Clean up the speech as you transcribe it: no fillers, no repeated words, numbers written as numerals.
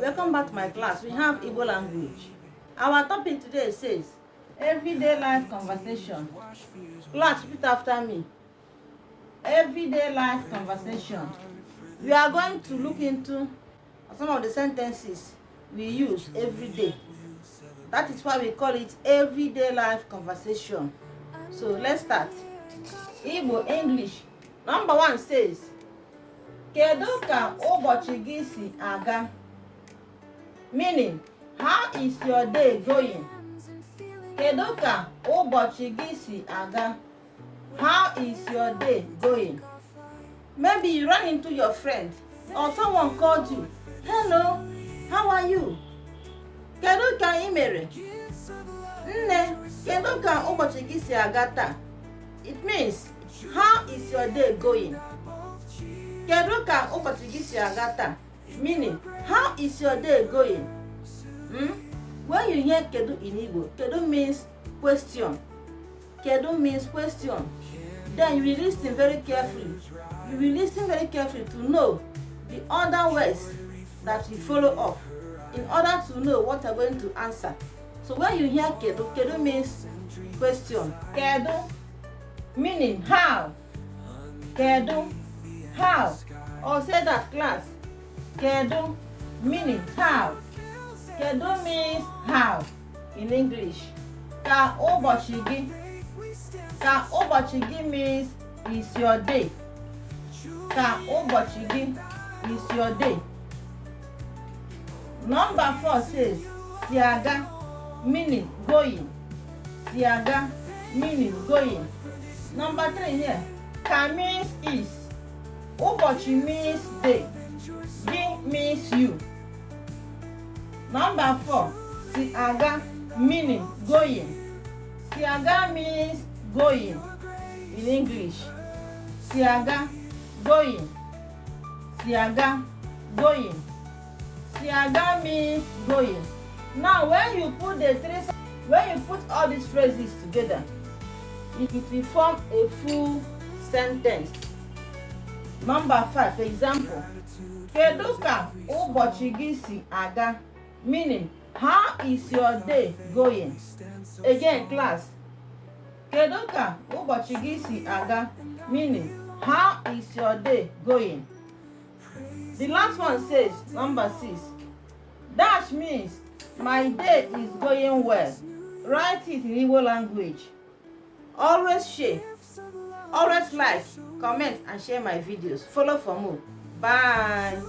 Welcome back to my class. We have Igbo language. Our topic today says everyday life conversation. Class, repeat after me. Everyday life conversation. We are going to look into some of the sentences we use every day. That is why we call it everyday life conversation. So let's start. Igbo English. Number 1 says, Kedu ka ụbọchị gị si aga? Meaning, how is your day going? Kedu ka ụbọchị gị si aga? How is your day going? Maybe you run into your friend or someone called you. Hello, how are you? Kedu ka ị mere? Nne, kedu ka ụbọchị gị si aga taa? It means, how is your day going? Kedu ka ụbọchị gị si aga taa? Meaning, how is your day going? When you hear kedu in Igbo, kedu means question. Kedu means question. Then you will listen very carefully. You will listen very carefully to know the other words that will follow up in order to know what you're going to answer. So when you hear kedu, kedu means question. Kedu meaning how. Kedu, how. Or say that, class. Kedu meaning how. Kedu means how in English. Ka ụbọchị gị. Ka ụbọchị gị means is your day. Ka ụbọchị gị is your day. Number 4 says si aga meaning going. Si aga meaning going. Number 3 here. Ka means is. Ụbọchị means day. Gị means you. Number 4. Si aga meaning going. Si aga means going in English. Si aga going. Si aga going. Si aga means going. Now when you put all these phrases together, it will form a full sentence. Number 5, for example, Kedu ka ụbọchị gị si aga? Meaning, how is your day going? Again, class. Kedu ka ụbọchị gị si aga? Meaning, how is your day going? The last one says, number 6. That means, my day is going well. Write it in Igbo language. Always share. Always like, comment, and share my videos. Follow for more. Bye.